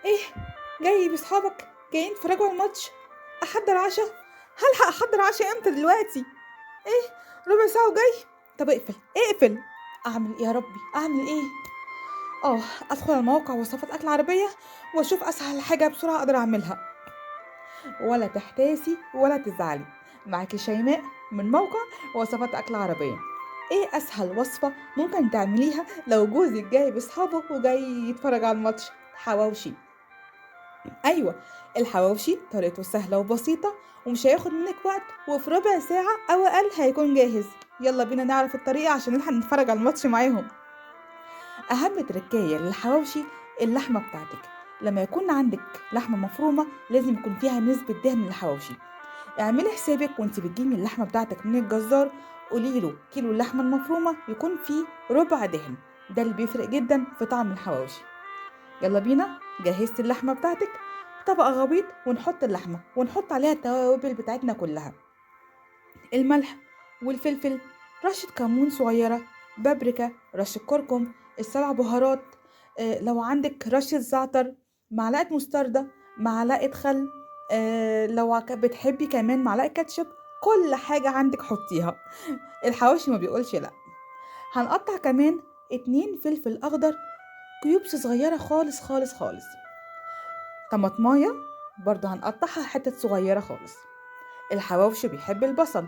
ايه جاي باصحابك جايين يتفرجوا على الماتش؟ احضر عشاء؟ هلحق احضر عشاء امتى دلوقتي؟ ايه ربع ساعة وجاي؟ طب اقفل اقفل. اعمل ايه يا ربي، اعمل ايه؟ ادخل على موقع وصفات اكل عربية واشوف اسهل حاجة بسرعة اقدر اعملها. ولا تحتاسي ولا تزعلي، معاكي شيماء من موقع وصفات اكل عربية. ايه اسهل وصفة ممكن تعمليها لو جوزك جاي باصحابه وجاي يتفرج على الماتش؟ حواوشي. ايوه الحواوشي طريقته سهلة وبسيطة ومش هياخد منك وقت، وفي ربع ساعة او اقل هيكون جاهز. يلا بينا نعرف الطريقة عشان نلحق نتفرج على الماتش معاهم. اهم تركايه للحواوشي اللحمة بتاعتك. لما يكون عندك لحمه مفرومه لازم يكون فيها نسبه دهن للحواوشي. اعملي حسابك وانت بتجيبي اللحمة بتاعتك من الجزار، قولي له كيلو اللحمة المفرومه يكون فيه ربع دهن، ده اللي بيفرق جدا في طعم الحواوشي. يلا بينا، جهزت اللحمة بتاعتك، طبق غويط ونحط اللحمة ونحط عليها التوابل بتاعتنا كلها، الملح والفلفل، رشه كمون صغيرة، بابريكا، رشه كركم، السبع بهارات، لو عندك رشه زعتر، معلقه مستردة، معلقه خل، لو بتحبي كمان معلقه كاتشب. كل حاجة عندك حطيها، الحواوشي ما بيقولش لا. هنقطع كمان 2 فلفل اخضر cubes صغيرة خالص خالص خالص، طماطمايه برضو هنقطعها حتت صغيرة خالص. الحواوشي بيحب البصل.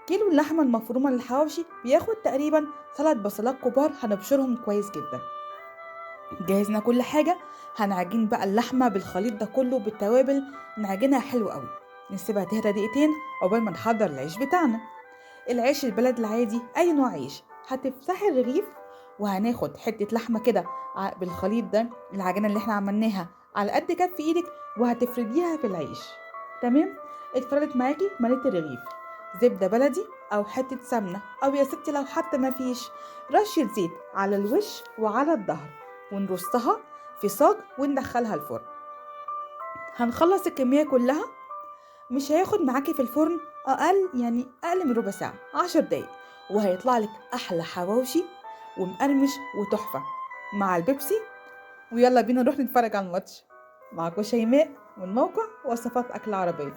كيلو اللحمة المفرومه للحواوشي بياخد تقريبا 3 بصلات كبار، هنبشرهم كويس جدا. جهزنا كل حاجة، هنعجن بقى اللحمة بالخليط ده كله بالتوابل، نعجنها حلو قوي، نسيبها تهدى دقيقتين عقبال ما نحضر العيش بتاعنا. العيش البلد العادي، اي نوع عيش. هتفتحي الرغيف وهناخد حتة لحمه كده بالخليط ده، العجينة اللي احنا عملناها على قد كف ايدك، وهتفرديها في العيش. تمام، اتفردت معاكي، مليت الرغيف زبدة بلدي او حتة سمنه، او يا ستي لو حتى ما فيش رشه زيت على الوش وعلى الظهر، ونرصها في صاج وندخلها الفرن. هنخلص الكمية كلها، مش هياخد معاكي في الفرن اقل، يعني اقل من ربع ساعة، 10 دقايق، وهيطلع لك احلى حواوشي ومقرمش وتحفه مع البيبسي. ويلا بينا نروح نتفرج على الماتش. معاكم شيماء من موقع وصفات اكل عربية.